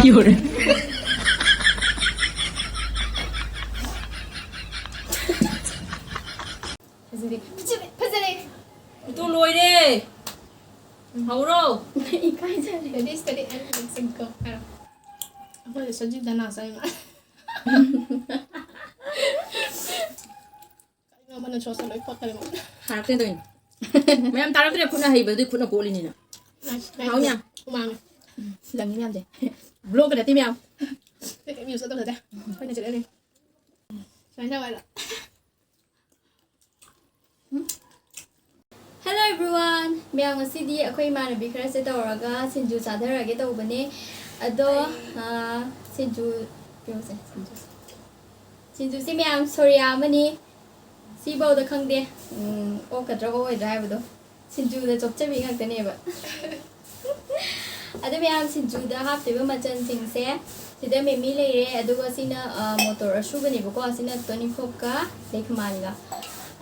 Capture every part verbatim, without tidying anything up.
ꯌꯧꯔꯦ꯫ ꯐꯖꯔꯦ, ꯐꯖꯔꯦ, ꯐꯖꯔꯦ꯫ ꯐꯣꯇꯣ ꯂꯣꯏꯔꯦ꯫ ꯍꯧꯔꯣ꯫ ꯏꯀꯥꯏꯖꯔꯦ꯫ Ready, steady, and action, go. ꯍꯥꯏꯔꯣ꯫ ꯑꯩꯈꯣꯏꯗ ꯁꯖꯤꯛ ꯗꯅꯥ ꯆꯪꯉꯦ꯫ ꯀꯩꯅꯣ ꯑꯃꯅ ꯁꯣꯁꯇ ꯂꯣꯏ ꯈꯣꯠꯈ꯭ꯔꯦ꯫ ꯊꯥꯔꯛꯀꯦ ꯇꯧꯔꯤꯅꯦ꯫ ꯃꯌꯥꯝ ꯇꯥꯔꯛꯇ꯭ꯔꯦ, ꯈꯨꯠꯅ ꯍꯩꯕꯗꯨꯗꯤ ꯈꯨꯠꯅ ꯀꯣꯠꯂꯤꯅꯤꯅ꯫ ꯍꯥꯎꯅ꯫ ꯍꯨꯃꯥꯡ꯫ ꯂꯪꯉꯤ ꯃꯌꯥꯝꯁꯦ꯫ Vlogꯀ ꯅꯠꯇꯦ ꯃꯌꯥꯝ꯫ ꯑꯩꯈꯣꯏ ꯀꯩꯝ use ꯇꯧꯖꯗꯦ꯫ ꯑꯩꯈꯣꯏ naturalꯅꯤ꯫ ꯁꯨꯃꯥꯏꯅ ꯇꯧꯋꯦꯕ꯫ Hello everyone! ꯃꯌꯥꯝ, ꯉꯁꯤꯗꯤ ꯑꯩꯈꯣꯏ ꯏꯃꯥꯟꯅꯕꯤ ꯈꯔꯁꯦ ꯇꯧꯔꯒ ꯁꯤꯡꯖꯨ ꯆꯥꯊꯔꯛꯑꯒꯦ ꯇꯧꯕꯅꯦ꯫ ꯑꯗꯣ, ꯑꯥ, ꯁꯤꯡꯖꯨ, ꯀꯩꯅꯣꯁꯦ, ꯁꯤꯡꯖꯨ꯫ ꯁꯤꯡꯖꯨꯁꯦ ꯃꯌꯥꯝ ꯁꯣꯔꯤꯌꯥ ꯑꯃꯅꯤ꯫ ꯁꯤꯐꯧꯗ ꯈꯪꯗꯦ, ꯎꯝ, ꯑꯣꯛꯀꯗ꯭ꯔꯥ ꯑꯣꯛꯑꯣꯏꯗ꯭ꯔꯥ ꯍꯥꯏꯕꯗꯣ꯫ ꯁꯤꯡꯖꯨꯗ ꯆꯣꯞꯆꯕꯤ ꯉꯥꯛꯇꯅꯦꯕ꯫ ꯑꯗꯨ ꯃꯌꯥꯝ, ꯁꯤꯡꯖꯨꯗ ꯍꯥꯞꯇꯣꯏꯕ ꯃꯆꯜꯁꯤꯡꯁꯦ, ꯁꯤꯗ ꯃꯤꯃꯤ ꯂꯩꯔꯦ, ꯑꯗꯨꯒ ꯁꯤꯅ, ꯑ, ꯃꯣꯇꯣꯔ ꯑꯁꯨꯕꯅꯦꯕꯀꯣ, ꯁꯤꯅ ꯇꯣꯅꯤꯡꯈꯣꯛꯀ ꯂꯩꯈꯃꯥꯟꯒ꯫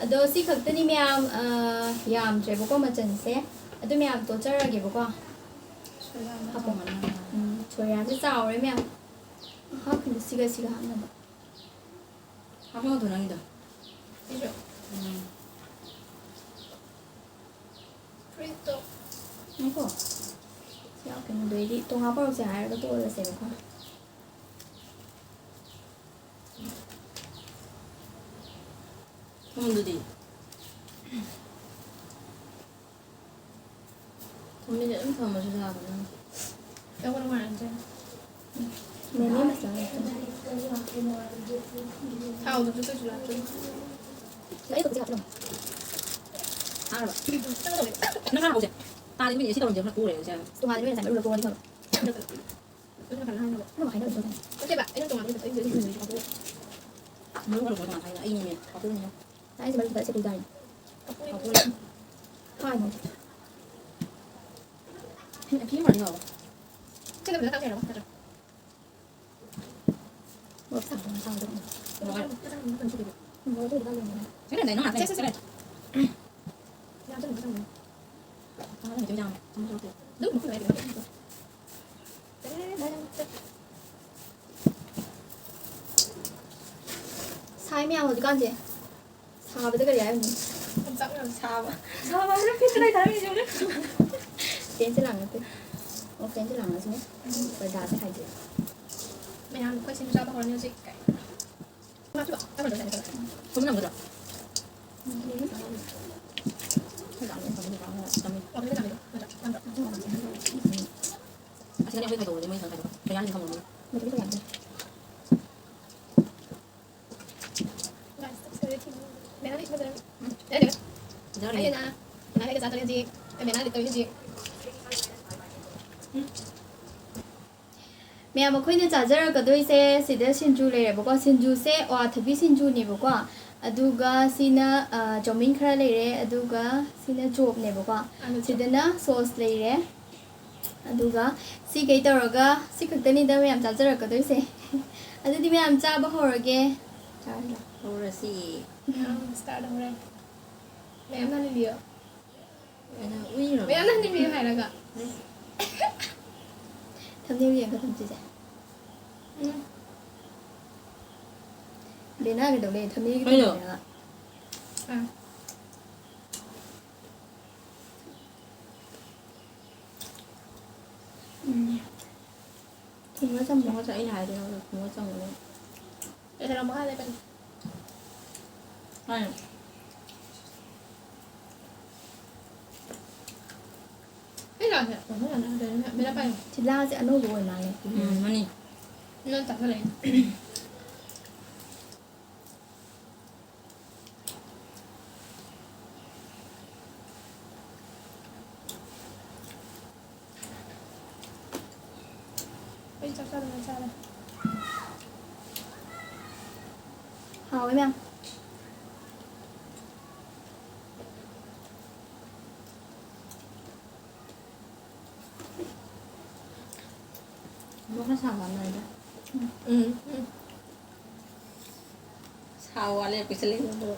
ꯑꯗꯣ ꯁꯤ ꯈꯛꯇꯅꯤ ꯃꯌꯥꯝ, ꯑ, ꯌꯥꯝꯗ꯭ꯔꯦꯕꯀꯣ ꯃꯆꯜꯁꯦ꯫ ꯑꯗꯨ ꯃꯌꯥꯝ ꯇꯣꯠꯆꯔꯒꯦꯕꯀꯣ꯫ ꯁꯣꯌꯥ ꯑꯃ ꯍꯥꯞꯄꯣ꯫ ꯆꯥꯎꯃꯟ ꯃꯥꯜꯂꯦ꯫ ꯎꯝ, ꯁꯣꯌꯥꯁꯦ ꯆꯥꯎꯔꯦ ꯃꯌꯥꯝ꯫ ꯍꯥꯞꯈꯤꯕ ꯁꯤꯒ ꯁꯤꯒ ꯍꯥꯞꯅꯕ꯫ ꯍꯥꯞꯄꯣ ꯑꯗꯨ ꯅꯪꯒꯤꯗꯣ꯫ ꯑꯩꯁꯨ꯫ ꯎꯝ꯫ ꯐꯨꯔꯤꯠꯇꯣ꯫ ꯉꯥꯏꯈꯣ꯫ ꯁꯤ ꯌꯥꯎꯔꯛꯀꯅꯤ꯫ ꯑꯗꯨ ꯑꯩꯗꯤ ꯇꯣꯉꯥꯟ ꯄꯧꯔꯛꯁꯦ ꯍꯥꯏꯔꯒ ꯇꯣꯛꯑꯔꯁꯦꯕꯀꯣ꯫ ꯊꯨꯝꯗꯨꯗꯤ? ꯊꯨꯝꯃꯤꯁꯦ ꯑꯗꯨꯝ ꯊꯝꯃꯁꯨ ꯌꯥꯕꯅꯦ꯫ ꯇꯧꯕ ꯅꯨꯡꯉꯥꯏꯔꯝꯗ꯭ꯔꯦ꯫ ꯃꯦꯃꯤ ꯃꯁꯂꯥ ꯅꯠꯇꯦ꯫ ꯊꯥꯎꯗꯨꯁꯨ ꯀꯩꯁꯨ ꯂꯥꯛꯇ꯭ꯔꯦ꯫ ꯑꯩ ꯍꯧꯖꯤꯛ ꯍꯥꯞꯄꯤꯔꯝꯃꯣ꯫ ꯍꯥꯞꯄꯕ? ꯅꯪ ꯍꯥꯞꯄꯁꯦ꯫ ꯇꯥꯗꯤ ꯃꯤꯅ ꯁꯤ ꯇꯧꯔꯝꯁꯦ ꯈꯔ ꯄꯨꯔꯦ ꯍꯧꯖꯤꯛ꯫ ꯇꯣꯉꯥꯟꯅ ꯃꯤꯅ ꯉꯁꯥꯏ ꯃꯔꯨꯗꯣ ꯄꯨꯔꯗꯤ ꯐꯕ꯫ ꯑꯗꯨꯅ ꯐꯅ ꯍꯥꯏꯅꯕ꯫ ꯅꯪ ꯍꯥꯏꯅꯕ ꯇꯧꯗꯥꯏꯅꯦ? ꯅꯠꯇꯦꯕ, ꯑꯩꯅ ꯇꯣꯉꯥꯟꯅ ꯑꯩꯅ ꯁꯤ ꯃꯦꯃꯤꯁꯦ ꯍꯥꯞꯄꯛꯑꯣ꯫ ꯃꯔꯨ ꯈꯔ ꯄꯨꯔ ꯀꯃꯥꯏꯅ ꯍꯥꯏꯅꯣ? ꯑꯩꯅꯦ ꯍꯥꯞꯄꯛꯑꯣꯅꯦ꯫ ꯑꯩꯁꯦ ꯃꯔꯨ ꯈꯤꯇꯪ ꯁꯦꯠꯄꯤꯗꯥꯏꯅꯦ? ꯍꯥꯞꯄꯛꯑꯣꯅꯦ꯫ ꯍꯥꯞꯄꯛꯑꯣꯅꯦ꯫ ꯍꯥꯏꯅꯣ꯫ ꯁꯤ ꯐꯖꯅ ꯇꯥꯛꯆꯔꯕ ꯅꯠꯇ꯭ꯔꯥ? ꯃꯣꯔꯣꯛ ꯁꯥꯕꯗꯣ ꯌꯥꯝ ꯁꯥꯕꯗꯣ꯫ ꯃꯣꯔꯣꯛ ꯍꯥꯏꯔꯣ? ꯎꯝ, ꯃꯣꯔꯣꯛ ꯑꯇꯦꯛꯄꯗꯣ ꯌꯥꯝ ꯂꯩꯔꯝꯃꯦ꯫ ꯁꯦ, ꯁꯦ, ꯁꯦ꯫ ꯌꯥꯝ ꯆꯪꯕꯗꯣ ꯆꯪꯕꯅꯦ꯫ ꯑꯗꯨꯝ ꯃꯈꯨꯝ ꯂꯩꯔꯗꯤ ꯑꯗꯨꯝ ꯆꯪꯕꯅꯦ꯫ ꯍꯧꯖꯤꯛꯀꯥꯟꯁꯦ ꯁꯥꯕꯗ ꯀꯔꯤ ꯍꯥꯏꯔꯨꯅꯤ? ꯑꯣꯝꯆꯥꯛꯅꯕ ꯁꯥꯕ꯫ ꯁꯥꯕ ꯍꯥꯏꯔ ꯐꯦꯟꯁꯦ ꯂꯩ ꯊꯥꯔꯝꯃꯤꯁꯦ ꯌꯦꯡꯉꯨꯅꯦ꯫ ꯐꯦꯟꯁꯦ ꯂꯥꯡ ꯅꯠꯇꯦ꯫ ꯑꯣ, ꯐꯦꯟꯁꯦ ꯂꯥꯡꯉꯁꯤꯅꯦ꯫ ꯄꯔꯗꯥꯁꯦ ꯍꯥꯏꯗꯦ꯫ ꯃꯌꯥꯝ ꯑꯩꯈꯣꯏ ꯁꯤꯡꯖꯨ ꯆꯥꯕ ꯍꯧꯔꯅꯤ ꯍꯧꯖꯤꯛ꯫ ꯀꯩ? ꯊꯨꯝ ꯅꯝꯒꯗ꯭ꯔꯣ? ꯑꯣ, ꯐꯦꯟꯁꯦ ꯂꯥꯡꯉꯦ꯫ ꯅꯠꯇ꯭ꯔꯥ? ꯅꯝꯗ꯭ꯔꯣ? ꯑꯁꯤꯗꯅꯦ ꯑꯩꯈꯣꯏ ꯈꯥꯏꯗꯣꯛꯑꯗꯤ ꯃꯣꯏ ꯈꯪ ꯈꯥꯏꯗꯣꯛ꯫ ꯃꯌꯥꯝꯁꯤꯡ ꯈꯪꯉꯝꯃꯅꯤ꯫ ꯃꯊꯪ ꯀꯌꯥ? ꯃꯌꯥꯝ, ꯑꯩꯈꯣꯏꯅ ꯆꯥꯖꯔꯛꯀꯗꯣꯏꯁꯦ ꯁꯤꯗ ꯁꯤꯡꯖꯨ ꯂꯩꯔꯦꯕꯀꯣ꯫ ꯁꯤꯡꯖꯨꯁꯦ ꯑꯋꯥꯊꯕꯤ ꯁꯤꯡꯖꯨꯅꯦꯕꯀꯣ꯫ ꯑꯗꯨꯒ ꯁꯤꯅ, ꯑ, ꯆꯧꯃꯤꯟ ꯈꯔ ꯂꯩꯔꯦ꯫ ꯑꯗꯨꯒ ꯁꯤꯅ ꯆꯣꯞꯅꯦꯕꯀꯣ꯫ ꯑꯗꯨ ꯆꯣꯞ꯫ ꯁꯤꯗꯅ ꯁꯣꯁ ꯂꯩꯔꯦ꯫ ꯑꯗꯨꯒ ꯁꯤꯈꯩ ꯇꯧꯔꯒ ꯁꯤ ꯈꯛꯇꯅꯤꯗ ꯃꯌꯥꯝ ꯆꯥꯖꯔꯛꯀꯗꯣꯏꯁꯦ꯫ ꯑꯗꯨꯗꯤ ꯃꯌꯥꯝ ꯆꯥꯕ ꯍꯧꯔꯒꯦ꯫ ꯆꯥꯔꯁꯤ꯫ ꯍꯧꯔꯁꯤ꯫ ꯃꯌꯥꯝ start ꯍꯧꯔꯦ꯫ ꯃꯌꯥꯝ ꯍꯟꯕꯤꯌꯣ꯫ ꯀꯩꯅꯣ, ꯎꯏꯔꯣ? ꯃꯌꯥꯝ ꯍꯟꯕꯤꯌꯣ ꯍꯥꯏꯔꯒ꯫ Thumbnail ꯌꯦꯡꯉꯒ ꯊꯝꯁꯤꯁꯦ꯫ ꯎꯝ꯫ ꯕꯦꯅꯥ ꯀꯩꯗꯧ ꯂꯩ? Thumbnail ꯀꯩꯅꯣ? ꯌꯦꯡꯉꯒ꯫ ꯑꯥ꯫ ꯎꯝ꯫ ꯊꯨꯝꯒ ꯆꯝꯕ꯫ ꯊꯨꯝꯒ ꯆꯝ-, ꯑꯩꯅ ꯍꯥꯏꯗꯣ ꯅꯪꯅ ꯊꯨꯝꯒ ꯆꯝꯕꯗꯣ꯫ ꯀꯩꯗꯧꯔꯝꯃꯣ ꯍꯥꯏꯔꯦ ꯀꯩꯅꯣ? ꯍꯥꯏꯅꯣ꯫ ꯑꯩ ꯂꯥꯛꯑꯁꯦ꯫ ꯀꯩꯅꯣ ꯌꯥꯅꯤ ꯍꯥꯏꯗꯣꯏꯅꯦ꯫ ꯃꯦꯔꯥ ꯄꯥꯏꯌꯣ꯫ ꯁꯤ ꯂꯥꯁꯦ ꯑꯅꯧꯕ ꯑꯣꯏ ꯃꯥꯜꯂꯦ꯫ ꯎꯝ, ꯃꯥꯅꯤ꯫ ꯅꯪ ꯆꯥꯁꯜꯂꯛꯏꯅꯦ꯫ ꯑꯩ ꯆꯥꯛ ꯆꯥꯗꯅ ꯆꯥꯔꯦ꯫ ꯍꯥꯎꯋꯦ ꯃꯌꯥꯝ꯫ ꯃꯣꯔꯣꯛ ꯈꯔ ꯁꯥꯕ ꯑꯃ ꯂꯩꯗ꯫ ꯎꯝ, ꯎꯝ꯫ ꯁꯥꯕ ꯋꯥꯠꯂꯦ, ꯄꯤꯛꯁꯜꯂꯛꯑꯦ ꯑꯗꯣ꯫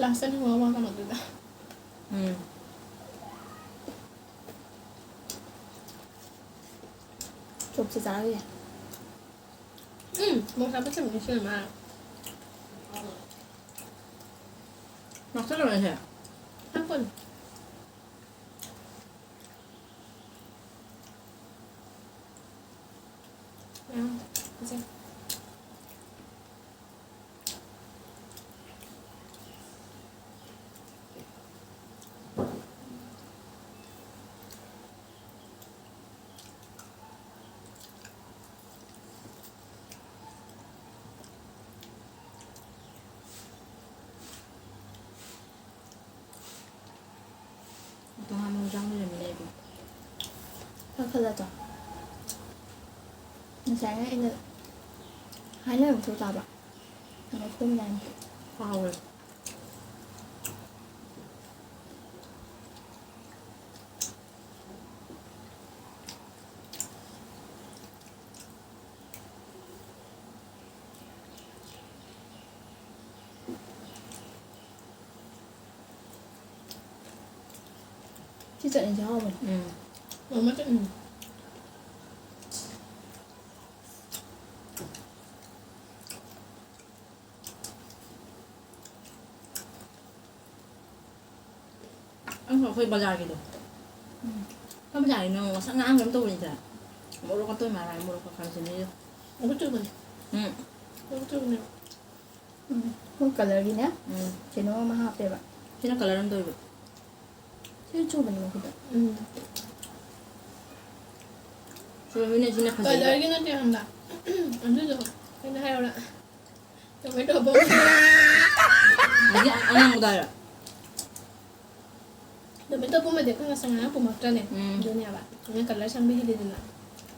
Last ꯇ ꯅꯪ ꯋꯥ ꯋꯥ ꯀꯩꯅꯣꯗꯨꯗ꯫ ꯎꯝ꯫ ꯆꯣꯞꯁꯦ ꯆꯥꯔꯒꯦ꯫ ꯎꯝ, ꯃꯣꯔꯣꯛ ꯁꯥꯕ ꯆꯝꯅꯤ ꯁꯤꯅ ꯃꯥ꯫ ꯅꯛꯁꯜꯂꯛꯑꯦ ꯁꯦ꯫ ꯍꯥꯞꯄꯅꯤ꯫ ꯎꯝ, ꯐꯖꯩ꯫ ꯇꯣꯉꯥꯟꯕ ꯍꯤꯟꯖꯥꯡ ꯂꯩꯔꯝꯃꯤꯅꯦ ꯑꯩꯕꯨ꯫ ꯈꯔ ꯈꯜꯂꯗ꯭ꯔꯣ? ꯉꯁꯥꯏ ꯑꯩꯅ ꯍꯥꯏꯅꯕꯗꯣ ꯇꯥꯕ꯭ꯔꯥ? ꯀꯩꯅꯣ ꯊꯣꯡꯉꯦ ꯍꯥꯏꯅ꯫ ꯀꯥꯎꯔꯦ꯫ ꯁꯤ ꯆꯠꯅꯤꯁꯦ ꯍꯥꯎꯕꯅꯦ꯫ ꯎꯝ꯫ ꯃꯃꯥ ꯆꯠꯅꯤ꯫ ꯑꯪ, ꯑꯩꯈꯣꯏ ꯕꯖꯥꯔꯒꯤꯗꯣ꯫ ꯎꯝ꯫ ꯑꯩꯈꯣꯏ ꯕꯖꯥꯔꯒꯤ ꯅꯪ ꯉꯁꯪ ꯉꯥꯡꯕ ꯑꯃ ꯇꯧꯕꯅꯤꯗ꯫ ꯃꯣꯔꯣꯛꯀ ꯇꯣꯏ ꯃꯥꯜꯂꯦ, ꯃꯣꯔꯣꯛꯀ ꯈꯥꯃꯦꯟ ꯑꯁꯤꯟꯕꯤꯒ꯫ ꯃꯈꯨꯠ ꯆꯨꯕꯅꯦ꯫ ꯎꯝ꯫ ꯃꯈꯨꯠ ꯆꯨꯕꯅꯦ꯫ ꯎꯝ꯫ ꯍꯣꯏ, colourꯒꯤꯅꯦ꯫ ꯎꯝ꯫ ꯀꯩꯅꯣ ꯑꯃ ꯍꯥꯞꯄꯦꯕ꯫ ꯁꯤꯅ colour ꯑꯃ ꯇꯧꯋꯦꯕ꯫ ꯁꯤ ꯆꯨꯕꯅꯦ ꯃꯈꯨꯠꯇ꯫ ꯎꯝ꯫ ꯆꯨꯝꯃꯤꯅꯦ, ꯁꯤꯅ ꯐꯖꯩꯕ꯫ Colourꯒꯤ ꯅꯠꯇꯦ ꯈꯪꯕ꯫ ꯑꯗꯨꯗꯣ ꯑꯩꯅ ꯍꯥꯏꯔꯛꯎꯔꯥ? Tomato ꯄꯨꯝꯕ꯫ ꯑꯗꯒꯤ ꯑꯉꯥꯡꯕꯗꯣ ꯍꯥꯏꯔꯣ? Tomato ꯄꯨꯝꯕꯗꯤ ꯑꯩꯈꯣꯏ ꯉꯁꯪ ꯉꯥꯡ ꯄꯨꯝꯃꯛꯇ꯭ꯔꯅꯦ? ꯎꯝ꯫ ꯑꯗꯨꯅꯦꯕ꯫ ꯑꯗꯨꯅ colour ꯁꯪꯕ ꯍꯦꯜꯂꯤꯗꯅ꯫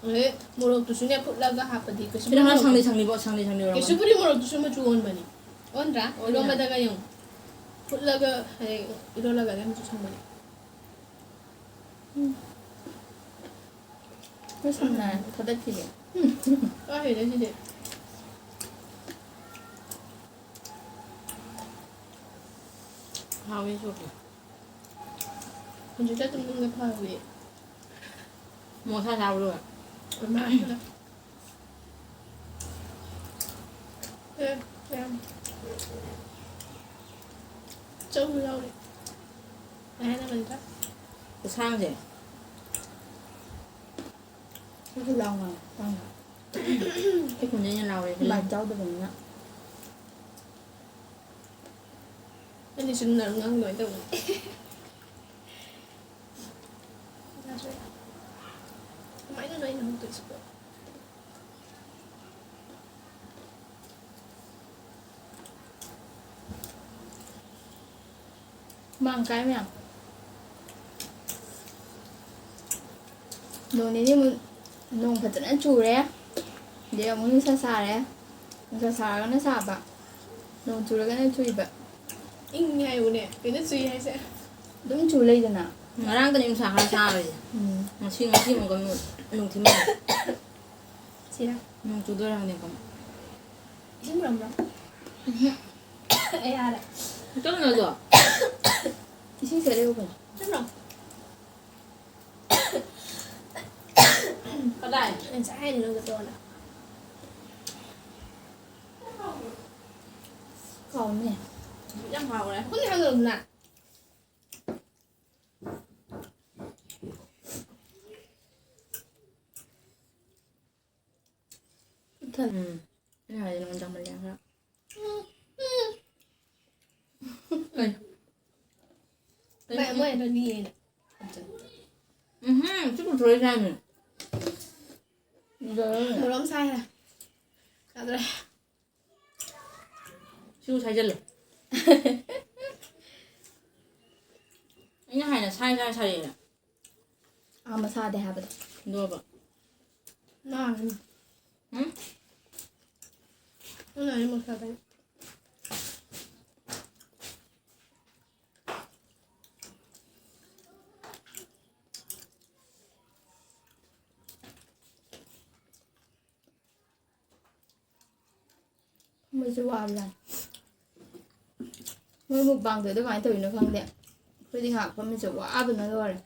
ꯑꯗꯩ ꯃꯣꯔꯣꯛꯇꯨꯁꯨꯅꯦ ꯐꯨꯠꯂꯒ ꯍꯥꯞꯄꯗꯤ ꯀꯩꯁꯨ ꯁꯤꯅ ꯈꯔ ꯃꯣꯔꯣꯛ ꯁꯪꯂꯤ ꯁꯪꯂꯤꯕꯣ, ꯁꯪꯂꯤ ꯁꯪꯂꯤ ꯑꯣꯏꯔꯝꯒꯅꯤ꯫ ꯀꯩꯁꯨꯕꯨꯗꯤ ꯃꯣꯔꯣꯛꯇꯨꯁꯨ ꯃꯆꯨ ꯑꯣꯟꯕꯅꯤ꯫ ꯑꯣꯟꯗ꯭ꯔꯥ? ꯑꯣꯟꯕꯅꯦ꯫ ꯏꯔꯣꯟꯕꯗꯒ ꯌꯦꯡꯉꯨ꯫ ꯐꯨꯠꯂꯒ, ꯍꯥꯏꯗꯤ, ꯏꯔꯣꯜꯂꯒ ꯑꯗꯨꯝ ꯃꯆꯨ ꯁꯪꯕꯅꯤ꯫ ꯎꯝ꯫ ꯂꯣꯏꯁꯟꯅꯔꯦ, ꯊꯥꯗꯠꯈꯤꯒꯦ꯫ ꯀꯥꯏꯗꯩꯅꯣ ꯁꯤꯗꯤ? ꯍꯥꯎꯋꯦ ꯁꯣꯔꯇꯣ꯫ ꯍꯧꯖꯤꯛꯇ ꯇꯨꯝꯅꯤꯡꯕ ꯐꯥꯎꯔꯦ꯫ ꯃꯣꯔꯣꯛ ꯁꯥ ꯆꯥꯕ ꯂꯣꯏꯔꯦ꯫ ꯃꯥꯟꯕꯗꯣ꯫ ꯑꯦ, ꯌꯥꯝ ꯆꯧ ꯂꯧꯔꯦ꯫ ꯀꯩ ꯍꯥꯏꯅꯕꯅꯤꯗ? ꯈꯨꯁꯥꯡꯁꯦ꯫ ꯑꯩꯁꯨ ꯂꯥꯎ ꯉꯥꯡꯉꯦ, ꯂꯥꯎ ꯉꯥꯡꯉꯦ꯫ ꯑꯩ ꯈꯣꯟꯖꯦꯜ ꯌꯥꯝ ꯂꯥꯎꯔꯦ ꯑꯗꯨꯅ꯫ ꯃꯥꯏꯛ ꯌꯥꯎꯗꯕꯅꯤꯅ꯫ ꯑꯩꯗꯤ ꯆꯨꯝꯅ ꯑꯗꯨꯝ ꯉꯥꯡꯕ ꯑꯗꯨꯃꯥꯏꯅ ꯇꯧꯕꯅꯦ꯫ ꯌꯥꯗ꯭ꯔꯦ꯫ ꯀꯃꯥꯏꯅꯅꯣ ꯑꯩꯅ ꯍꯧꯗꯣꯏꯁꯤꯕꯣ? ꯍꯨꯃꯥꯡ ꯀꯥꯏ ꯃꯌꯥꯝ꯫ ꯅꯣꯡ ꯅꯤꯅꯤꯃꯨꯛ ꯅꯣꯡ ꯐꯖꯅ ꯆꯨꯔꯦ, ꯑꯗꯩ ꯑꯃꯨꯛ ꯅꯨꯡꯁꯥ ꯁꯥꯔꯦ, ꯅꯨꯡꯁꯥ ꯁꯥꯔꯒꯅ ꯁꯥꯕ, ꯅꯣꯡ ꯆꯨꯔꯒꯅ ꯆꯨꯏꯕ꯫ ꯏꯪꯉꯦ ꯍꯥꯏꯌꯨꯅꯦ, ꯀꯩꯅꯣ ꯆꯨꯏ ꯍꯥꯏꯁꯦ? ꯑꯗꯨꯝ ꯆꯨ ꯂꯩꯗꯅ꯫ ꯉꯔꯥꯡꯗꯅꯤ ꯅꯨꯡꯁꯥ ꯈꯔ ꯁꯥꯔꯤꯁꯦ꯫ ꯎꯝ꯫ ꯉꯁꯤ, ꯉꯁꯤ ꯑꯃꯨꯛꯀ ꯅꯨ-, ꯅꯨꯡꯊꯤꯜ ꯑꯃꯨꯛ꯫ ꯁꯤꯔ꯫ ꯅꯣꯡ ꯆꯨꯗꯣꯏꯔ ꯈꯪꯗꯦꯀꯣ꯫ ꯏꯁꯤꯡ ꯄꯨꯔꯝꯕ꯭ꯔꯣ? ꯎꯝꯍꯨꯝ꯫ ꯑꯩ ꯑꯥꯗ꯫ ꯆꯠꯂꯨꯅꯣ ꯑꯗꯣ꯫ ꯏꯁꯤꯡ ꯁꯦꯠꯂꯦ ꯀꯩꯅꯣ꯫ ꯆꯠꯂꯣ꯫ ꯀꯗꯥꯏ? ꯉꯁꯥꯏ ꯍꯥꯏꯅꯤ ꯅꯪꯒ ꯇꯣꯛꯑꯣꯅ꯫ ꯀꯥꯎꯅꯦ꯫ ꯌꯥꯝ ꯍꯥꯎꯔꯦ꯫ ꯈꯨꯠꯅ ꯍꯥꯡꯒꯗꯧꯅ꯫ ꯎꯝ꯫ ꯑꯩꯅ ꯍꯥꯏꯗꯤ ꯅꯉꯣꯟꯗ ꯃꯜꯂꯦ ꯈꯔ꯫ ꯀꯩ? ꯀꯩ? ꯃꯣꯏ ꯑꯗꯨꯗꯤ ꯌꯦꯡꯉꯦ꯫ ꯎꯝꯍꯨꯝ, ꯁꯤ ꯄꯨꯊꯣꯔꯛꯏ ꯆꯥꯅꯤ꯫ ꯃꯣꯔꯣꯛ ꯑꯃ ꯁꯥꯏ ꯍꯥꯏ꯫ ꯌꯥꯗ꯭ꯔꯦ꯫ ꯁꯤꯕꯨ ꯁꯥꯏꯖꯜꯂꯣ꯫ ꯑꯩꯅ ꯍꯥꯏꯅ ꯁꯥꯏ ꯁꯥꯏ ꯁꯥꯏꯌꯦꯅ꯫ ꯑꯥ, ꯃꯁꯥꯗꯦ ꯍꯥꯏꯕꯗꯣ꯫ ꯑꯗꯨꯒ ꯅꯥꯔꯅꯤ꯫ ꯎꯝ? ꯅꯪ ꯅꯥꯔꯅꯤ ꯃꯁꯥꯗꯅꯤ꯫ ꯐꯝꯕꯁꯨ ꯋꯥꯕꯖꯥꯠꯅꯤ꯫ ꯃꯣꯏ ꯃꯨꯛꯕꯥꯡꯗꯣ ꯑꯗꯨꯃꯥꯏꯅ ꯇꯧꯔꯤꯅꯣ ꯈꯪꯗꯦ꯫ ꯑꯩꯈꯣꯏꯗꯤ ꯉꯥꯏꯍꯥꯛ ꯐꯝꯃꯤꯁꯦ ꯋꯥꯕꯅ ꯂꯣꯏꯔꯦ꯫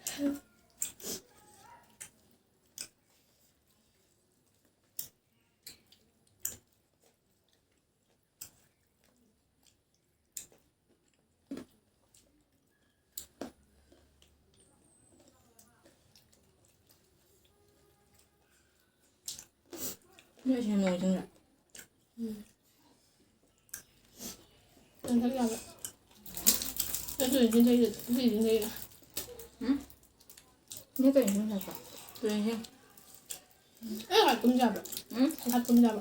ꯅꯣꯏꯁꯤꯅ ꯅꯣꯡ ꯆꯤꯡꯗ꯭ꯔꯥ? ꯎꯝ꯫ ꯍꯟꯗꯛ ꯌꯥꯕ꯫ ꯑꯗꯨ ꯑꯣꯏꯔꯗꯤ ꯂꯩꯔ-, ꯑꯗꯨꯏꯗꯤ ꯂꯩꯔ-, ꯎꯝ? ꯅꯣꯏ ꯀꯩ ꯏꯟꯁꯥꯡ ꯆꯥꯕ? ꯀꯩ ꯏꯟꯁꯥꯡ? ꯑꯩ ꯍꯥꯠ ꯀꯨꯝ ꯆꯥꯕ꯭ꯔꯥ? ꯎꯝ? ꯍꯥꯠ ꯀꯨꯝ ꯆꯥꯕ꯫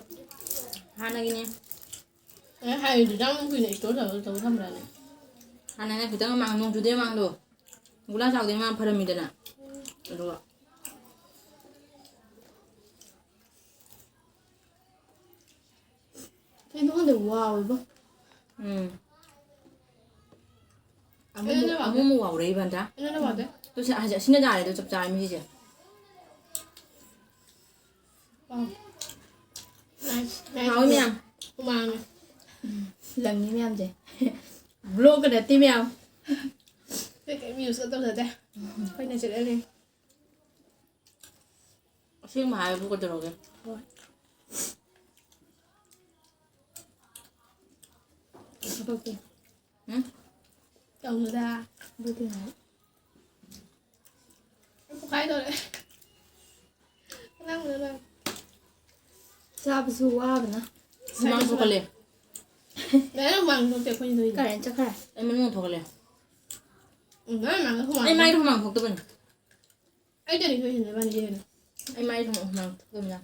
ꯍꯥꯟꯅꯒꯤꯅꯦ꯫ ꯑꯩ ꯍꯥꯏꯔꯤꯗꯨ ꯌꯥꯝ ꯀꯨꯏꯅ store ꯇꯧꯔ ꯇꯧꯔ ꯊꯝꯕ꯭ꯔꯥꯅꯦ? ꯍꯥꯟꯅꯅꯦ ꯈꯤꯇꯪ ꯃꯃꯥꯡ, ꯅꯣꯡ ꯆꯨꯗꯦ ꯃꯃꯥꯡꯗꯣ꯫ ꯒꯨꯂꯥ ꯆꯥꯎꯗꯦ ꯃꯃꯥꯡ ꯐꯔꯝꯃꯤꯗꯅ꯫ ꯑꯗꯨꯒ ꯀꯩꯅꯣ ꯈꯪꯗꯦ, ꯋꯥꯎꯋꯦꯕ꯫ ꯎꯝ꯫ ꯑꯃꯨꯛ, ꯑꯩꯉꯣꯟꯗ ꯋꯥꯎꯗꯦ꯫ ꯑꯃꯨꯛ ꯑꯃꯨꯛ ꯋꯥꯎꯔꯛꯏꯕ ꯍꯟꯗꯛ꯫ ꯑꯩꯉꯣꯟꯗ ꯋꯥꯎꯗꯦ꯫ ꯇꯨ ꯁꯤ, ꯍꯧꯖꯤꯛ ꯑꯁꯤꯅ ꯌꯥꯔꯦ ꯑꯗꯣ ꯆꯞ ꯆꯥꯔꯦ ꯃꯤꯁꯦ꯫ ꯋꯥꯎ꯫ Nice, nice. ꯍꯥꯎꯋꯤ ꯃꯌꯥꯝ꯫ ꯍꯨꯃꯥꯡꯅꯦ꯫ ꯂꯪꯉꯤ ꯃꯌꯥꯝꯁꯦ꯫ Vlogꯀ ꯅꯠꯇꯦ ꯃꯌꯥꯝ꯫ ꯑꯩꯈꯣꯏ ꯀꯩꯝ use ꯇꯧꯖꯗꯦ꯫ ꯑꯩꯈꯣꯏ natural ꯅꯦ꯫ ꯑꯁꯦꯡꯕ ꯍꯥꯏꯕꯕꯨ ꯀꯩꯗꯧꯔꯒꯦ? ꯍꯣꯏ꯫ ꯊꯕꯛꯇꯤ? ꯎꯝ? ꯇꯧꯅꯨꯗ꯫ ꯑꯗꯨꯗꯤ ꯉꯥꯏ꯫ ꯄꯣꯛꯈꯥꯏꯗꯧꯔꯦ꯫ ꯑꯉꯥꯡ ꯆꯥꯕꯁꯨ ꯋꯥꯕꯅ꯫ ꯍꯨꯃꯥꯡ ꯊꯣꯛꯀꯜꯂꯦ꯫ ꯃꯌꯥꯝ ꯍꯨꯃꯥꯡ ꯊꯣꯛꯇꯦ ꯑꯩꯈꯣꯏꯅꯤ ꯊꯣꯛꯏꯁꯦ꯫ ꯀꯥꯏꯗ ꯆꯠꯈ꯭ꯔꯦ? ꯑꯩ ꯃꯅꯨꯡꯗ ꯊꯣꯛꯀꯜꯂꯦ꯫ ꯎꯝ, ꯅꯪ ꯃꯥꯡꯗ ꯍꯨꯃꯥꯡ ꯑꯩ ꯃꯥꯏꯗ ꯊꯣꯛ-, ꯍꯨꯃꯥꯡ ꯊꯣꯛꯇꯕꯅꯤ꯫ ꯑꯩ ꯇꯅꯤ ꯊꯣꯛꯏꯁꯤꯅ ꯏꯕꯥꯅꯤ ꯍꯦꯟꯅ꯫ ꯑꯩ ꯃꯥꯏꯗ ꯍꯨꯃꯥꯡ, ꯍꯨꯃꯥꯡ ꯊꯣꯛꯇꯕꯅꯤ ꯌꯥꯝ꯫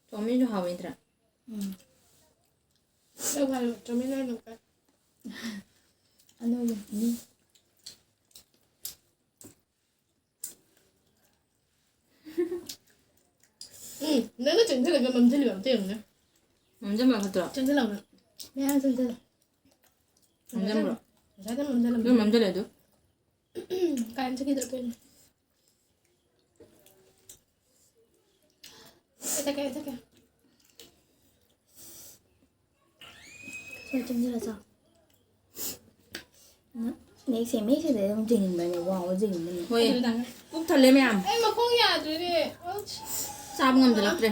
ꯆꯧꯃꯤꯟꯁꯨ ꯍꯥꯎꯋꯤꯗ꯭ꯔꯥ? ꯎꯝ꯫ ꯆꯧ ꯍꯥꯏꯕ, ꯆꯧꯃꯤꯟ ꯍꯥꯏꯅ ꯀꯥꯏ? ꯑꯅꯧꯕꯅꯤ꯫ ꯎꯝ, ꯅꯪꯅ ꯆꯪꯁꯤꯜꯂꯒ ꯃꯝꯁꯤꯜꯂꯤꯕ ꯑꯝꯇ ꯌꯦꯡꯉꯨꯅꯦ꯫ ꯃꯝꯁꯤꯟꯕ ꯐꯠꯇ꯭ꯔꯣ? ꯆꯪꯁꯤꯜꯂꯛꯎꯅꯦ꯫ ꯃꯌꯥꯝ ꯆꯪꯁꯤꯜꯂꯣ꯫ ꯅꯝꯖꯟꯕ꯭ꯔꯣ? ꯉꯁꯥꯏꯗ ꯅꯝꯖꯜꯂꯝꯕꯅꯤ꯫ ꯑꯗꯨꯝ ꯅꯝꯖꯜꯂꯦ ꯑꯗꯨ꯫ ꯀꯥꯏ ꯆꯠꯈꯤꯗꯣꯏꯅꯣ? ꯑꯩ ꯆꯠꯀꯦ, ꯑꯩ ꯆꯠꯀꯦ꯫ ꯁꯣꯏ ꯆꯪꯁꯤꯜꯂ ꯆꯥꯎ꯫ ꯅꯦꯛꯁꯦ ꯃꯌꯦꯛꯁꯤꯗ ꯑꯗꯨꯝ ꯆꯤꯡꯕꯅꯦ, ꯋꯥꯎ ꯆꯤꯡꯕꯅꯦ꯫ ꯍꯣꯏ꯫ ꯑꯗꯨ ꯇꯥꯡꯉꯦ꯫ ꯄꯨꯛ ꯊꯜꯂꯦ ꯃꯌꯥꯝ꯫ ꯑꯩ ꯃꯈꯣꯡ ꯌꯥꯗ꯭ꯔꯦꯅꯦ꯫ ꯑꯁ꯫ ꯆꯥꯕ ꯉꯝꯁꯤꯜꯂꯛꯇ꯭ꯔꯦ꯫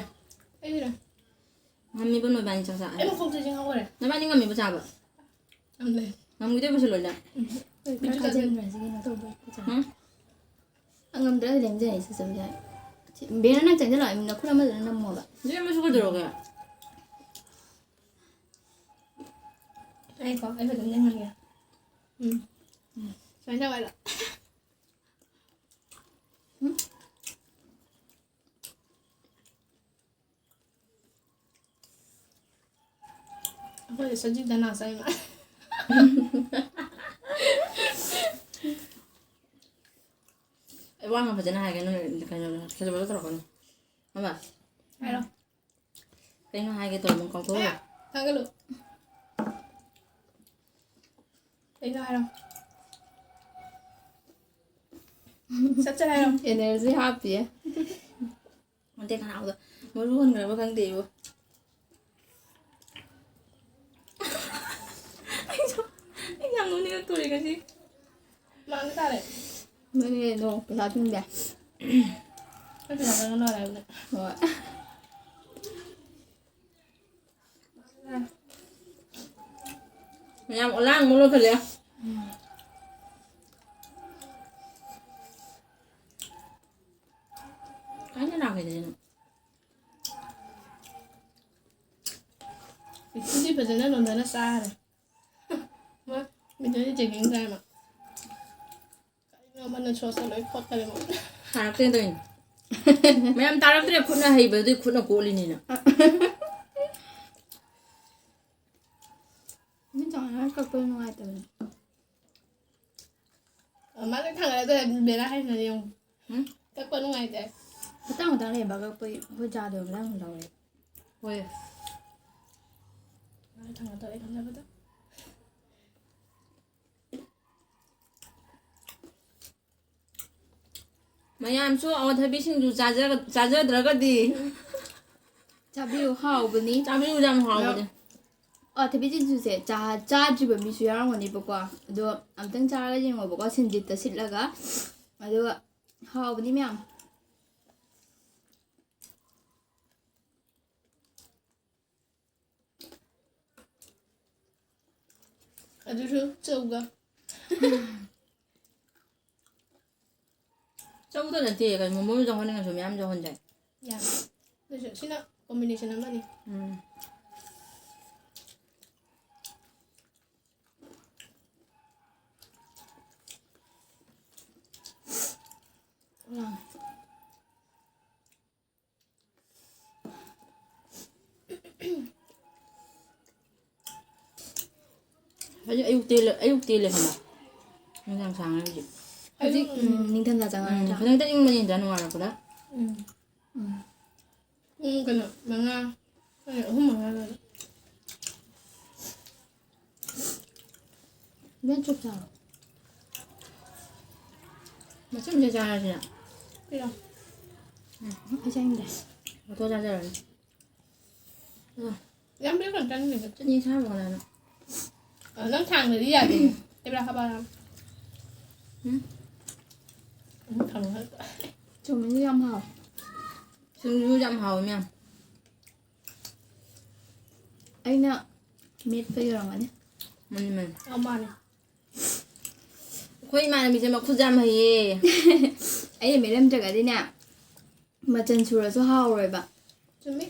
ꯑꯩꯁꯤꯔꯦ꯫ ꯉꯝꯃꯤꯕ ꯅꯣꯏꯕꯥꯅꯤ ꯆꯥꯛ ꯆꯥ꯫ ꯑꯩ ꯃꯈꯣꯡꯁꯦ ꯆꯤꯡꯍꯧꯔꯦ꯫ ꯅꯕꯥꯅꯤ ꯉꯝꯃꯤꯕ ꯆꯥꯕ? ꯉꯝꯗꯦ꯫ ꯉꯝꯈꯤꯗꯣꯏꯕꯁꯦ ꯂꯣꯏꯅ꯫ ꯎꯝ꯫ ꯈꯔ ꯈꯥꯖꯤꯟꯈ꯭ꯔꯁꯤ ꯀꯩꯅꯣ ꯇꯧꯕ꯫ ꯍꯝ? ꯑ, ꯉꯝꯗ꯭ꯔꯗꯤ ꯂꯦꯡꯖꯔꯦ ꯁꯤ ꯆꯠꯂꯦ꯫ ꯁꯤ, ꯕꯦꯅꯥ ꯅꯪ ꯆꯪꯁꯤꯜꯂꯛꯑꯣ, ꯅꯈꯨꯠ ꯑꯃꯗꯨꯅ ꯅꯝꯃꯣꯕ꯫ ꯁꯤ ꯑꯃꯁꯨ ꯀꯩꯗꯧꯔꯒꯦ? ꯑꯩꯀꯣ, ꯑꯩ ꯐꯖꯅ ꯌꯦꯡꯍꯟꯒꯦ꯫ ꯎꯝ꯫ ꯎꯝ꯫ ꯁꯨꯃꯥꯏꯅ ꯇꯧꯔꯒ꯫ ꯎꯝ꯫ ꯑꯩꯈꯣꯏꯗꯤ ꯁꯖꯤꯛ ꯗꯥꯏꯅꯥ ꯆꯥꯏ ꯃꯥꯜꯂꯦ꯫ ꯑꯩ ꯋꯥ ꯉꯥꯡ ꯐꯖꯅ ꯍꯥꯏꯒꯦ, ꯅꯪ ꯀꯩꯅꯣ ꯐꯖꯕꯗꯣ ꯇꯧꯔꯛꯀꯅꯨ꯫ ꯍꯝꯕ? ꯍꯥꯏꯔꯣ꯫ ꯀꯩꯅꯣ ꯍꯥꯏꯒꯦ ꯇꯧꯔꯝꯕ ꯀꯥꯎꯊꯣꯛꯑꯦ꯫ ꯊꯥꯒꯠꯂꯨ꯫ ꯀꯩꯅꯣ ꯍꯥꯏꯔꯣ꯫ ꯁꯠ ꯁꯠ ꯍꯥꯏꯔꯣ꯫ Energy ꯍꯥꯞꯄꯤꯌꯦ꯫ ꯅꯠꯇꯦ, ꯈꯅꯥꯎꯗ ꯃꯔꯨ ꯍꯣꯟꯈ꯭ꯔꯕ ꯈꯪꯗꯦ ꯏꯕꯣ꯫ ꯑꯩꯁꯨ, ꯑꯩ ꯌꯥꯝ ꯅꯣꯛꯅꯤꯡꯉꯛꯇꯣꯔꯦ ꯉꯁꯤ꯫ ꯃꯥꯡ ꯇꯥꯔꯦ꯫ ꯅꯣꯏꯅꯦ ꯅꯣꯡ ꯄꯩꯁꯥ ꯊꯤꯡꯗꯦ꯫ ꯑꯩ ꯄꯩꯁꯥ ꯆꯪꯉ ꯂꯣꯏꯔꯦ ꯍꯥꯏꯕꯅꯦ꯫ ꯍꯣꯏ꯫ ꯃꯌꯥꯝ ꯑꯣꯂꯥꯡ ꯑꯃ ꯂꯣꯏꯈꯠꯂꯦ꯫ ꯀꯥꯏꯅ ꯂꯥꯛꯈꯤꯗꯣꯏꯅꯣ? ꯏꯆꯦꯗꯤ ꯐꯖꯅ ꯅꯣꯟꯊꯅ ꯆꯥꯔꯦ꯫ ꯃꯥ ꯃꯤꯗꯨꯗꯤ checking ꯇꯥꯏ ꯃꯥ꯫ ꯀꯔꯤꯅꯣ ꯑꯃꯅ ꯁꯣꯁꯇ ꯂꯣꯏ ꯈꯣꯠꯈꯔꯦ ꯃꯥ꯫ ꯊꯥꯔꯛꯇꯦ ꯇꯧꯔꯤꯅꯦ꯫ ꯃꯌꯥꯝ ꯇꯥꯔꯛꯇ꯭ꯔꯦ, ꯈꯨꯠꯅ ꯍꯩꯕꯗꯨꯗꯤ ꯈꯨꯠꯅ ꯀꯣꯠꯂꯤꯅꯤꯅ꯫ ꯃꯤ ꯆꯥꯎꯅ ꯀꯛꯄꯗꯣ ꯅꯨꯡꯉꯥꯏꯇꯕꯅꯦ꯫ ꯑ, ꯃꯥ ꯂꯣꯏ ꯊꯥꯡꯒꯠꯂꯦ, ꯑꯗꯨ ꯕꯦꯔꯥ ꯍꯥꯏꯁꯤꯅ ꯌꯦꯡꯉꯨ꯫ ꯍꯨꯝ? ꯀꯛꯄ ꯅꯨꯡꯉꯥꯏꯇꯦ꯫ ꯃꯇꯥꯡ ꯃꯇꯥꯡ ꯂꯩꯌꯦꯕ ꯀꯛꯄꯒꯤ, ꯑꯩꯈꯣꯏ ꯆꯥꯗꯕ ꯃꯇꯥꯡ ꯌꯥꯎꯋꯦ꯫ ꯍꯣꯏ꯫ ꯊꯥꯡꯒꯠꯇꯣꯔꯦ ꯈꯟꯖꯕꯗ꯫ ꯃꯌꯥꯝꯁꯨ ꯑꯋꯥꯊꯕꯤ ꯁꯤꯡꯖꯨ ꯆꯥꯖ-, ꯆꯥꯖꯗ꯭ꯔꯒꯗꯤ ꯆꯥꯕꯤꯌꯨ, ꯍꯥꯎꯕꯅꯤ꯫ ꯆꯥꯕꯤꯌꯨ, ꯌꯥꯝ ꯍꯥꯎꯕꯅꯦ꯫ ꯑꯗꯣ ꯑꯋꯥꯊꯕꯤ ꯁꯤꯡꯖꯨꯁꯦ ꯆꯥ-, ꯆꯥꯗ꯭ꯔꯤꯕ ꯃꯤꯁꯨ ꯌꯥꯎꯔꯝꯒꯅꯤꯕꯀꯣ꯫ ꯑꯗꯣ ꯑꯝꯇꯪ ꯆꯥꯔꯒ ꯌꯦꯡꯉꯣꯕꯀꯣ, ꯁꯤꯟꯖꯤꯠꯇ ꯁꯤꯠꯂꯒ꯫ ꯑꯗꯨꯒ ꯍꯥꯎꯕꯅꯤ ꯃꯌꯥꯝ꯫ ꯑꯗꯨꯁꯨ ꯆꯧꯒ꯫ ꯆꯧꯗ ꯅꯠꯇꯦ, ꯀꯩꯅꯣ, ꯃꯣꯃꯣ ꯌꯥꯎꯍꯟꯅꯤꯡꯉꯁꯨ ꯃꯌꯥꯝ ꯌꯥꯎꯍꯟꯖꯩ꯫ ꯌꯥꯏ꯫ ꯑꯗꯨꯁꯨ ꯁꯤꯅ combination ꯑꯃꯅꯤ꯫ ꯎꯝ꯫ ꯎꯝ꯫ ꯍꯧꯖꯤꯛ ꯑꯌꯨꯛ ꯇꯦꯜꯂꯦ, ꯑꯌꯨꯛ ꯇꯦꯜꯂꯦ ꯈꯪꯕ꯭ꯔꯥ? ꯅꯨꯡꯗꯥꯡ ꯁꯥꯡꯉꯦ ꯍꯧꯖꯤꯛ꯫ ꯍꯧꯖꯤꯛ, ꯎꯝ, ꯅꯤꯡꯊꯝꯊꯥ ꯆꯪꯉꯛꯑꯦ꯫ ꯎꯝ, ꯅꯠꯇ꯭ꯔꯥ? ꯈꯤꯇꯪ ꯏꯪꯕꯅꯤꯗ ꯅꯣꯡꯉꯥꯜꯂꯛꯄꯗ꯫ ꯎꯝ꯫ ꯎꯝ꯫ ꯄꯨꯡ ꯀꯩꯅꯣ, ꯃꯉꯥ, ꯍꯣꯏ, ꯑꯍꯨꯝ ꯃꯉꯥ ꯑꯗꯨꯋꯥꯏꯗ꯫ ꯃꯦꯠ ꯆꯨꯞ ꯆꯥꯔꯣ꯫ ꯃꯆꯦꯠ ꯃꯆꯦꯠ ꯆꯥꯔꯁꯤꯔ? ꯄꯤꯔꯣ꯫ ꯎꯝ, ꯑꯩ ꯆꯥꯅꯤꯡꯗꯦ꯫ ꯑꯣꯇꯣ ꯆꯥꯖꯔꯅꯤ꯫ ꯑ꯫ ꯌꯥꯝ ꯄꯤꯔꯛꯀꯅꯨ, ꯆꯥꯅꯤꯡꯗꯦ꯫ ꯆꯠꯅꯤ ꯑꯁꯥꯕ ꯀꯅꯥꯅꯣ? ꯑ, ꯅꯪ ꯊꯥꯡꯗꯗꯤ ꯌꯥꯗꯦ꯫ ꯇꯦꯕ꯭ꯔꯥ ꯈꯕꯥꯔ꯫ ꯎꯝ? ꯑꯃꯨꯛ ꯊꯝꯃꯣ꯫ ꯆꯧꯃꯤꯟꯁꯦ ꯌꯥꯝ ꯍꯥꯎꯋꯦ꯫ ꯁꯤꯡꯖꯨ ꯌꯥꯝ ꯍꯥꯎꯋꯦ, ꯃꯌꯥꯝ꯫ ꯑꯩꯅ ꯃꯦꯠꯄꯒꯤ ꯑꯣꯏꯔꯝꯒꯅꯤ꯫ ꯃꯥꯅꯤ, ꯃꯥꯅꯤ꯫ ꯑ, ꯃꯥꯅꯦ꯫ ꯑꯩꯈꯣꯏ ꯏꯃꯥꯟꯅꯕꯤꯁꯦ ꯃꯈꯨꯠꯁꯦ ꯌꯥꯝ ꯍꯩꯌꯦ꯫ ꯑꯩꯅ ꯃꯦꯠꯂꯝꯗ꯭ꯔꯒꯗꯤꯅꯦ, ꯃꯆꯜ ꯁꯨꯔꯁꯨ ꯍꯥꯎꯔꯣꯏꯕ꯫ ꯆꯨꯝꯃꯤ꯫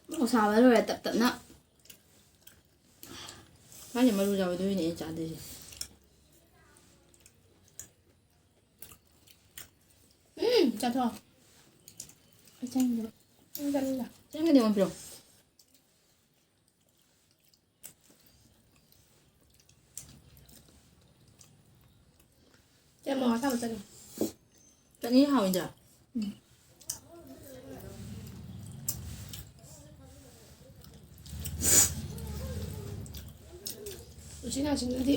ꯃꯣꯔꯣꯛ ꯁꯥꯕ ꯂꯣꯏꯔꯦ ꯇꯞ ꯇꯞꯅ꯫ ꯃꯥꯅꯦ, ꯃꯔꯨ ꯌꯥꯎꯕꯗꯨꯒꯤꯅꯦ ꯑꯩꯅ ꯆꯥꯗꯣꯏꯁꯦ꯫ ꯎꯝ, ꯆꯥꯊꯣꯛꯑꯣ꯫ ꯑꯩ ꯆꯥꯅꯤꯡꯗꯦ꯫ ꯅꯪ ꯆꯥꯅꯤꯡꯗꯦ? ꯆꯥꯅꯤꯡꯗꯦ, ꯑꯃ ꯄꯤꯔꯛꯑꯣ꯫ ꯆꯦ, ꯃꯣꯔꯣꯛ ꯑꯁꯥꯕ ꯆꯠꯅꯤ꯫ ꯆꯠꯅꯤ ꯍꯥꯎꯋꯤꯗ꯫ ꯎꯝ꯫ ꯎꯆꯤꯟ ꯅꯥꯆꯤꯟꯅꯗꯤ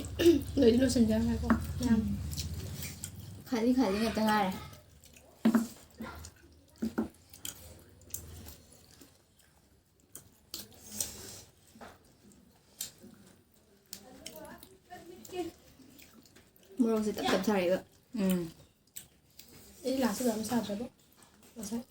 ꯂꯣꯏꯗꯤ ꯂꯣꯏꯁꯤꯟꯖꯔꯝꯃꯦꯀꯣ ꯃꯌꯥꯝ꯫ ꯈꯥꯂꯤ ꯈꯥꯂꯤ ꯉꯥꯛꯇ ꯉꯥꯏꯔꯦ꯫ ꯃꯣꯔꯣꯛꯁꯦ ꯇꯞ ꯇꯞ ꯁꯥꯔꯛꯏꯕ꯫ ꯎꯝ꯫ ꯑꯩ ꯂꯥꯁꯇ ꯑꯗꯨꯝ ꯁꯥꯗ꯭ꯔꯕ ꯉꯁꯥꯏ꯫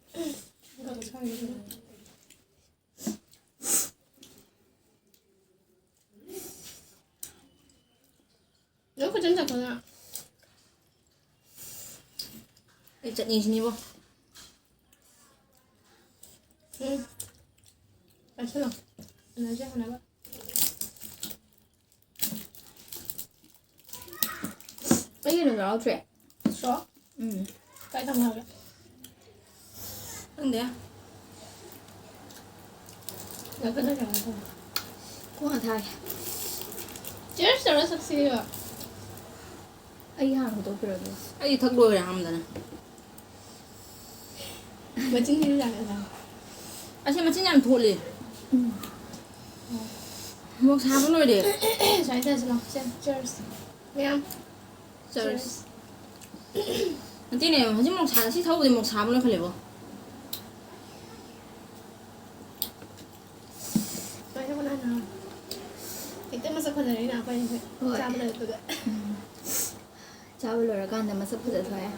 ꯅꯪ ꯐꯖꯅ ꯆꯠꯈꯣꯅ꯫ ꯑꯩ ꯆꯠꯅꯤꯁꯤꯅꯤꯕꯣ꯫ ꯎꯝ꯫ ꯆꯠꯁꯤꯜꯂꯣ꯫ ꯏꯅꯔꯖꯤ ꯍꯟꯅꯕ꯫ ꯑꯩꯒꯤ ꯀꯩꯅꯣ ꯌꯥꯎꯗ꯭ꯔꯦ꯫ ꯁꯣ? ꯎꯝ꯫ ꯀꯥꯏ ꯊꯝꯈ꯭ꯔꯒꯦ? ꯈꯪꯗꯦ꯫ ꯌꯥꯝ ꯀꯟꯅ ꯀꯩꯅꯣ ꯇꯧꯕ꯫ ꯈꯣꯡ ꯍꯥ ꯊꯥꯒꯦ꯫ Cheers ꯇꯧꯔ ꯆꯠꯁꯤꯔꯣ? ꯑꯩ ꯍꯥꯟꯅ ꯍꯧꯗꯣꯛꯄꯤꯔꯒꯦ꯫ ꯑꯩ ꯊꯛ ꯂꯣꯏꯔꯦ ꯑꯍꯥꯟꯕꯗꯅ꯫ ꯃꯆꯤꯟ ꯊꯤꯕ ꯖꯥꯠꯅꯦ ꯑꯣꯖꯥ꯫ ꯑꯁꯤ ꯃꯆꯤꯟ ꯌꯥꯝ ꯊꯣꯠꯂꯤ꯫ ꯎꯝ꯫ ꯃꯣꯔꯣꯛ ꯁꯥꯕ ꯂꯣꯏꯔꯦ꯫ ꯁꯨꯃꯥꯏꯅ ꯇꯧꯔꯁꯤ ꯂꯥꯎ꯫ ꯁꯦ, cheers꯫ ꯃꯌꯥꯝ꯫ Cheers꯫ Cheers꯫ ꯅꯠꯇꯦꯅꯦ, ꯍꯧꯖꯤꯛ ꯃꯣꯔꯣꯛ ꯁꯥ-, ꯁꯤ ꯊꯛꯎꯕꯗꯤ ꯃꯣꯔꯣꯛ ꯁꯥꯕ ꯂꯣꯏ ꯈꯜꯂꯦꯕꯣ꯫ ꯁꯨꯃꯥꯏꯅ ꯇꯧꯕꯅ ꯍꯥꯟꯅ ꯍꯦꯛꯇ ꯃꯁꯛ ꯐꯖꯔꯛꯏꯅ ꯑꯩꯈꯣꯏ ꯍꯣꯏ꯫ ꯆꯥꯕ ꯂꯣꯏꯔꯛꯄꯗ꯫ ꯎꯝ꯫ ꯆꯥꯕ ꯂꯣꯏꯔꯀꯥꯟꯗ ꯃꯁꯛ ꯐꯖ ꯊꯣꯛꯑꯦ꯫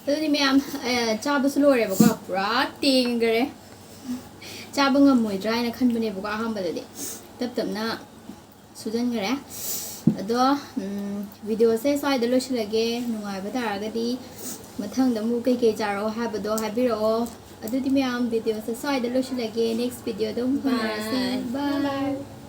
ꯑꯗꯨꯗꯤ ꯃꯌꯥꯝ, ꯑ, ꯆꯥꯕꯁꯨ ꯂꯣꯏꯔꯦꯕꯀꯣ, ꯄꯨꯔꯥ ꯇꯦꯡꯈꯔꯦ꯫ ꯆꯥꯕ ꯉꯝꯃꯣꯏꯗ꯭ꯔꯥ ꯍꯥꯏꯅ ꯈꯟꯕꯅꯦꯕꯀꯣ ꯑꯍꯥꯟꯕꯗꯗꯤ꯫ ꯇꯞ ꯇꯞꯅ ꯁꯨꯖꯟꯈꯔꯦ꯫ ꯑꯗꯣ, ꯎꯝ, videoꯁꯦ ꯁ꯭ꯋꯥꯏꯗ ꯂꯣꯏꯁꯤꯜꯂꯒꯦ꯫ ꯅꯨꯡꯉꯥꯏꯕ ꯇꯥꯔꯒꯗꯤ ꯃꯊꯪꯗ ꯑꯃꯨꯛ ꯀꯩꯀꯩ ꯆꯥꯔꯛꯑꯣ ꯍꯥꯏꯕꯗꯣ ꯍꯥꯏꯕꯤꯔꯛꯑꯣ꯫ ꯑꯗꯨꯗꯤ ꯃꯌꯥꯝ videoꯁꯦ ꯁ꯭ꯋꯥꯏꯗ ꯂꯣꯏꯁꯤꯜꯂꯒꯦ꯫ Next videoꯗ ꯑꯃꯨꯛ ꯎꯅꯔꯁꯤ꯫ Bye꯫ Bye꯫ Bye꯫